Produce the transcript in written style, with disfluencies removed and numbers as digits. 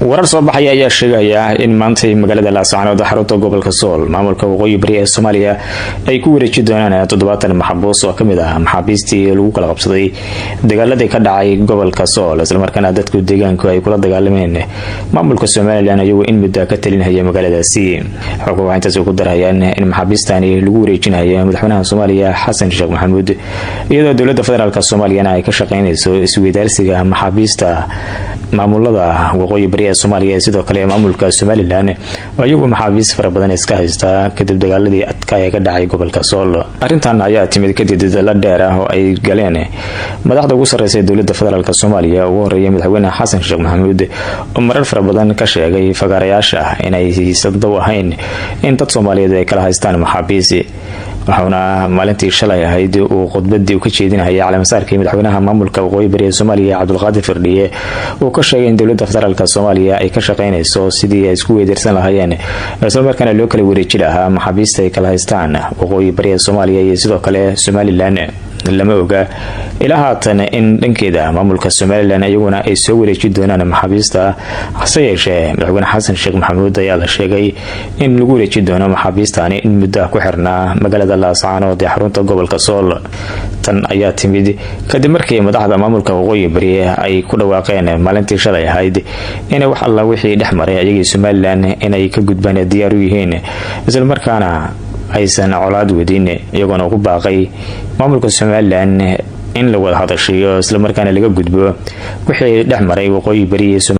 Warar soo baxaya ayaa sheegaya in maantay magaalada Laascaanood, xarunta gobolka Sool, maamulka Waqooyi Bari ee Soomaaliya ay ku wareeji doonaan 70 maxbuus oo kamid ah maxaabiistii lagu kala qabsaday dagaaladii ka dhacay gobolka Sool, islamarkaana dadku deegaanku ay kula dagaalameen maamulka Somaliland, iyagoo in muddo ka talinhaya magaaladaasi. Xogka waxaa intaas ku darhayaan in maxaabiistani lagu wareejinayo madaxweynaha Soomaaliya Xasan Sheekh Maxamuud, iyadoo dowlada federaalk Soomaaliyana ay ka shaqeynayso isweydaarsiga maxaabiista maamulada Waqooyi Bari ee Soomaaliya, sidoo kale maamulka Somaliland oo iyagu maxaabiis fara badan iska haysta kadib dagaaladii adkaa ee ka dhacay gobolka Sool. Arrintan ayaa timid kadib dadaalo dheer ah oo ay galeen madaxda ugu sarreysa dowlada federaalk Soomaaliya, ugu horeeya madaxweyne Xasan Sheekh Maxamuud, oo marar fara badan ka sheegay fagaarayaasha inay sandow ahayn in dad Soomaaliyeed ay kala haystaan maxaabiis. Wuxuuna maalintii shalay ahayd uu khudbadii u ka jeedinayay caleemasaarkii madaxweynaha maamulka Waqooyi Bari ee Soomaaliya Cabdulqaadir Firdhiye uu ka sheegay in dowlada federaalk Soomaaliya ay ka shaqeynayso sidii ay isku weydaarsan lahaayeen, islamarkaana loo kala wareeji lahaa maxaabiista ay kala haystaan Waqooyi Bari ee Soomaaliya iyo sidoo kale Somaliland. Lama oga ilaa haatan in dhankeeda maamulka Somaliland iyaguna ay soo wareeji doonaan maxaabiista. Hase yeeshee, madaxweyne Xasan Sheekh Maxamuud ayaa la sheegay in lagu wareeji doono maxaabiistani in muddo ah ku xirnaa magaalada Laascaanood ee xarunta gobolka Sool. Tan ayaa timid kadib markii madaxda maamulka Waqooyi Bari ay ku dhawaaqeen maalintii shalay ahayd inay wax alla wixii dhex maray ayagii Somaliland inay ka gudbaan diyaar u yihiin, islamarkaana aysan colaad wadin, iyagoona ugu baaqay maamulka Somaliland in la wada hadashiyo, islamarkaana laga gudbo wixii dhex maray Waqooyi Bari.